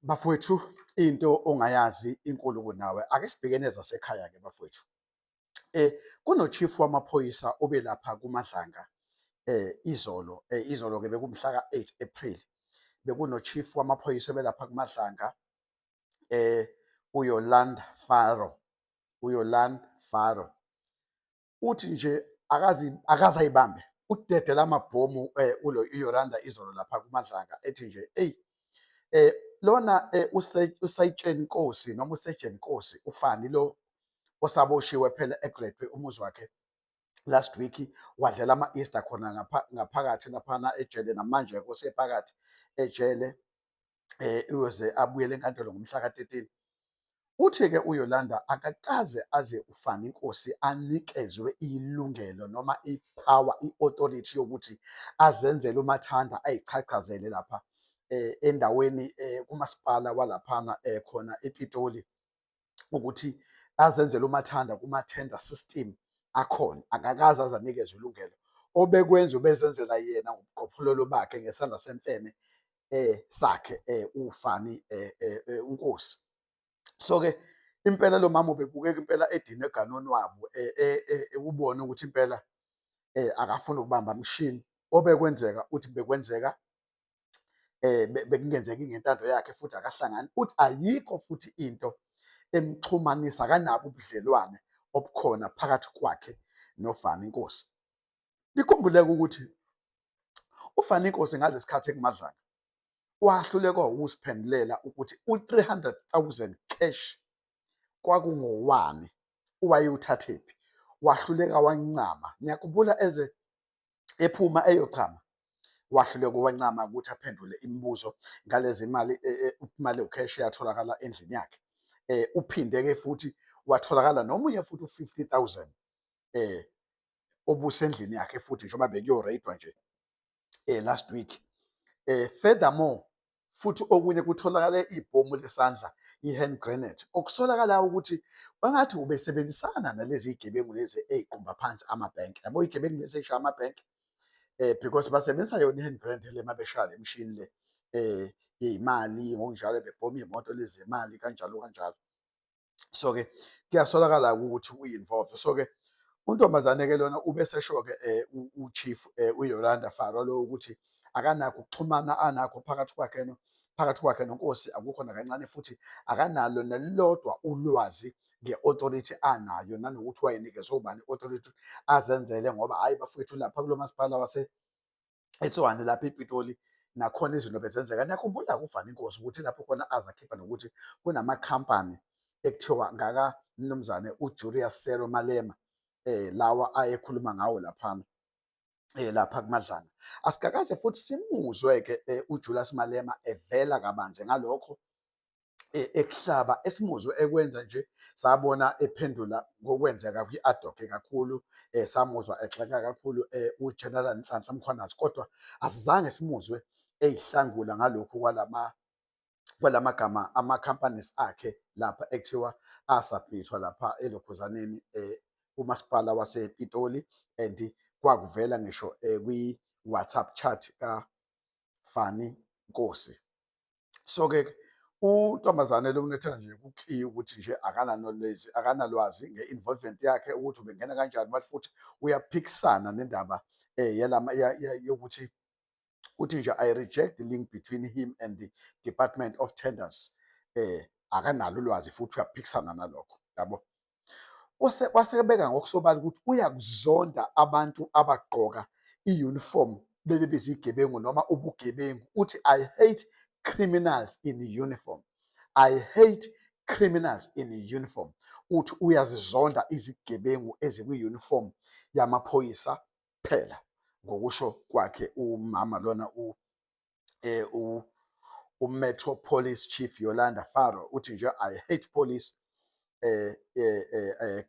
Bafowethu, into ongayazi inkulu kunawe. Ake sibhekene ezasekhaya-ke bafowethu. Kuno-chief wamaphoyisa obelapha kuMadlanga izolo, izolo-ke bekumhla ka-8 April. Bekuno-chief wamaphoyisa obelapha kuMadlanga uYolanda Faro, uYolanda Faro. Uthi nje akazi akaze ayibambe, udedela amabhomu ulo uYolanda izolo lapha kuMadlanga ethi nje eyi lona uSayitsheni Nkosi noma uSejen Nkosi ufani lo osaboshiwe phela egredwe umuzi wakhe last week, wadlela ama-Easter khona ngaphakathi laphana ejele, namanje kusephakathi ejele, uyoze abuyele enkantolo ngomhla ka-13. Uthi-ke uYolanda akakaze aze uFani Nkosi anikezwe ilungelo noma i-power, i-authority yokuthi azenzele umathanda, ayichachazele lapha endaweni kumasipala walaphana khona ePitoli, ukuthi azenzele umathanda kuma-tender system akhona. Akakaze aze anikezwe ilungelo. Obekwenza ubezenzela yena ngobuqophololo bakhe ngesandla semfene sakhe uFani uNkosi. So-ke impela lo mama ubebukeka impela edinwe eganoni wabo, ubone ukuthi impela akafuni ukubamba mshini. Obekwenzeka uthi bekwenzeka bekungenzeki ngentando yakhe futhi akahlangani. Uthi ayikho futhi into emxhumanisa, akanabo ubudlelwane obukhona phakathi kwakhe noFani Nkosi. Nikhumbuleke ukuthi uFani Nkosi ngalesikhathi ekuMadlanga wahluleka ukusiphendulela ukuthi u-300,000 cash kwakungowani, wayewuthathephi. Wahluleka wancama. Niyakhumbula eze ephuma eyochama, wahluleka wancama ukuthi aphendule imibuzo ngalezi mali, imali ewu-cash eyatholakala endlini yakhe. Uphinde-ke futhi watholakala nomunye futhi u-50,000 obusendlini yakhe futhi njengoba bekuyo-raid-wa nje last week. Furthermore futhi okunye kutholakale ibhomu lesandla, i-hand grenade, okusolakala ukuthi bangathi ubesebenzisana nalezi zigebengu lezi ey'qumba phansi amabhenki. Yabo iy'gebengu lezi ey'shaya amabhenki, because basebenzisa yona i-hand grenade le mabeshaya le mishini le yey'mali, ngokunjalo bebhoma iy'moto lezi zemali kanjalo kanjalo. So-ke kuyasolakala ukuthi uyi-involve. So-ke untombazane-ke lona ubesesho-ke u-chief uYolanda Faro lo ukuthi akanakho ukuxhumana anakho phakathi kwakhe noNkosi, akukho nakancane, futhi akanalo nelilodwa ulwazi nge-authority anayo nanokuthi wayenikezwe ubani i-authority azenzele, ngoba hhayi bafowethu lapha kulo masipala wase eTshwane lapha ePitoli nakhona izinto bezenzeka. Niyakhumbula uFani Nkosi ukuthi lapho khona azakhipha nokuthi kunamakhampani ekuthiwa ngaka mnumzane uJulius Sero Malema lawa ayekhuluma ngawo laphana lapha kuMadlanga. Asikakaze futhi simuzwe ke uJulius Malema evela kabanzi ngalokho ekuhlaba, esimuzwe ekwenza nje sabona ephendula ngokwenzeka kwi-ad hoc kakhulu, samuzwa egxeka kakhulu uGeneral Nhlanhla Mkhwanazi, kodwa asizange simuzwe eyihlangula ngalokhu kwalamagama ama-companies akhe lapha ekuthiwa asubmithwa lapha elokhuzaneni kumasipala wasePitoli, and kwakuvela ngisho kwi-WhatsApp chat kaFani Nkosi. So-ke untombazane lo unethela nje ku-clear ukuthi nje akananolwazi, akanalwazi nge-involvement yakhe ukuthi ubengena kanjani, but futhi uyaphikisana nendaba yalama yokuthi uthi nje, "I reject the link between him and the Department of Tenders." Akanalo ulwazi futhi uyaphikisana nalokho, yabo. Wasebeka ngokusobala ukuthi uyakuzonda abantu abagqoka i-uniform bebe bezigebengu noma ubugebengu. Uthi, "I hate criminals in uniform. I hate criminals in uniform." Uthi uyazizonda izigebengu ezikwi-uniform yamaphoyisa phela, ngokusho kwakhe umama lona u-Metro Police Chief Yolanda Faro. Uthi nje, "I hate police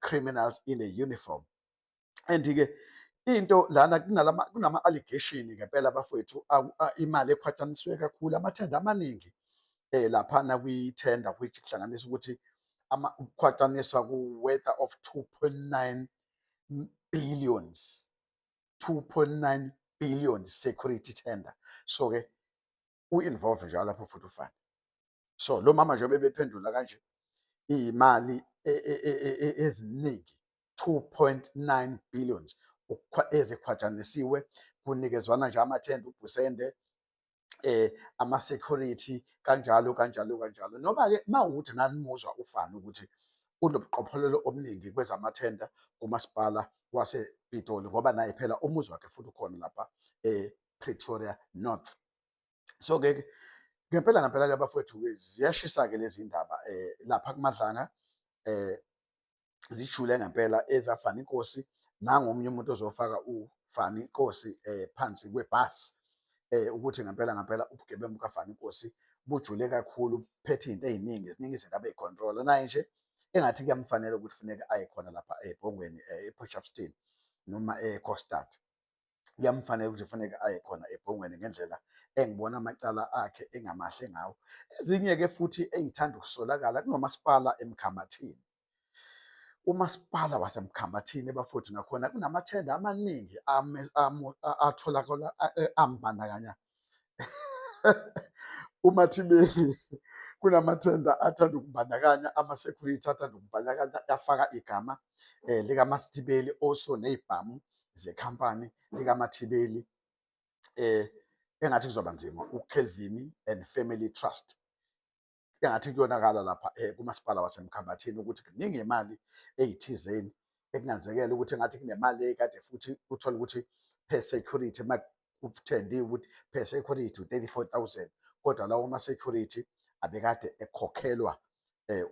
criminals in a uniform." And-ke into lana kunama allegation ngempela bafowethu, imali ekhwabanisiwe kakhulu, amathenda amaningi laphana kwi-tender, which kuhlanganisa ukuthi ukukhwabaniswa ku-worth of 2.9 billions, 2.9 billion security tender. So-ke u-involve njalo lapho futhi ufana. So lo mama njengoba bephendula kanje, iy'mali eziningi, 2.9 billions ezikhwajanisiwe, kunikezwana nje amathenda, ubhusende, ama-security, kanjalo kanjalo kanjalo. Noma-ke uma kuwukuthi nanimuzwa uFani ukuthi unobuqhophololo obuningi kwezamathenda kumasipala wasePitoli, ngoba naye phela umuzi wakhe futhi ukhona lapha e-Pretoria North. So-ke ngempela ngempela-ke bafowethu, ziyashisa-ke lezi ndaba lapha kuMadlanga, zijule ngempela ezaFani Nkosi. Nangomunye umuntu ozofaka uFani Nkosi phansi kwebhasi, ukuthi ngempela ngempela ubugebengu bukaFani Nkosi bujule kakhulu, buphethe izinto ey'ningi, ziningi izinto abeyikhontrola. Naye nje engathi kuyamfanela ukuthi funeke aye khona lapha eBhongweni, ePort Shepstone noma eKokstad. Kuyamfanela ukuthi kufuneke aye khona eBhongweni ngendlela engibona amacala akhe engamahle ngawo. Ezinye-ke futhi ey'thanda ukusolakala, kunomasipala eMkhambathini. Umasipala waseMkhambathini bafowethu, nakhona kunamathenda amaningi atholakala ambandakanya uMathibeli. Kunamathenda athanda ukubandakanya ama-security, athanda ukubandakanya, afaka igama likaMathibeli, also ney'bhamu zekhampani likaMathibeli. Engathi kuzoba nzima uKelvin and Family Trust, engathi kuyonakala lapha kumasipala waseMkhambathini, ukuthi kuningi imali ey'thizeni ekunanzekela ukuthi engathi kunemali ekade futhi uthole ukuthi per security, uma kuthendiwe ukuthi per security u-34,000, kodwa lawo ma-security abekade ekhokhelwa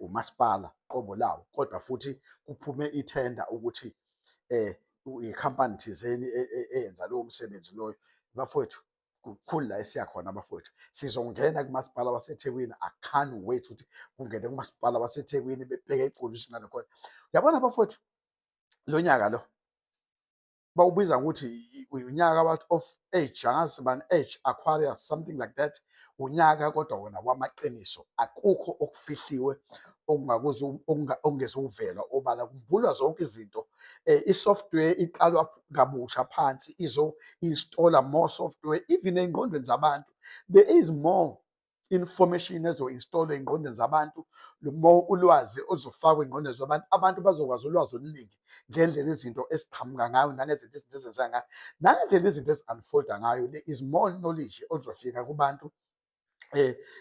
umasipala qobo lawo, kodwa futhi kuphume ithenda ukuthi ikhampani thizeni eyenza lowo msebenzi loyo. Bafowethu, kukhulu la esiya khona bafowethu. Sizongena kumasipala waseThekwini. I can't wait ukuthi kungene kumasipala waseThekwini, bebheke ipolisi khona. Uyabona bafowethu, lo nyaka lo bawubiza ngokuthi unyaka of age, angazi bani, age Aquarius, something like that. Unyaka kodwa wona wamaqiniso, akukho okufihliwe okungezuvela obala, kumbulwa zonke izinto. I-software iqalwa kabusha phansi, izo-installa more software even ey'ngqondweni zabantu. There is more information ezo-installwa ey'ngqondweni zabantu, more ulwazi oluzofakwa ey'ngqondweni zabantu. Abantu bazokwazi ulwazi oluningi ngendlela izinto eziqhamuka ngayo, nangezinto izinto ezenzeka ngayo, nangendlela izinto ezi-unfolda ngayo. There is more knowledge oluzofika kubantu.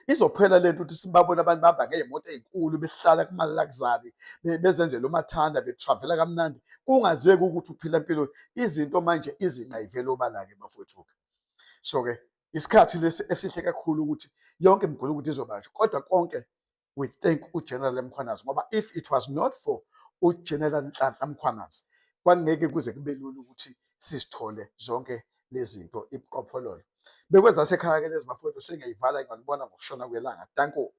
Izophela lento ukuthi sibabone abantu bahamba ngey'moto ey'nkulu, behlala kuma-luxury, bezenzela umathanda, be-travela kamnandi, kungazeki ukuthi uphila empilweni. Izinto manje izinqa obala-ke bafowethu-ke. So-ke isikhathi lesi esihle kakhulu ukuthi yonke imigulukudu izobanjwa, kodwa konke we thank uGeneral Mkhwanazi, ngoba if it was not for uGeneral Nhlanhla Mkhwanazi, kwangeke kuze kube lula ukuthi sizithole zonke lezi zinto, ibuqophololo. Bekwezasekhaya-ke lezi bafowethu, sengiyayivala, ngingalibona ngokushona kwelanga. Danko.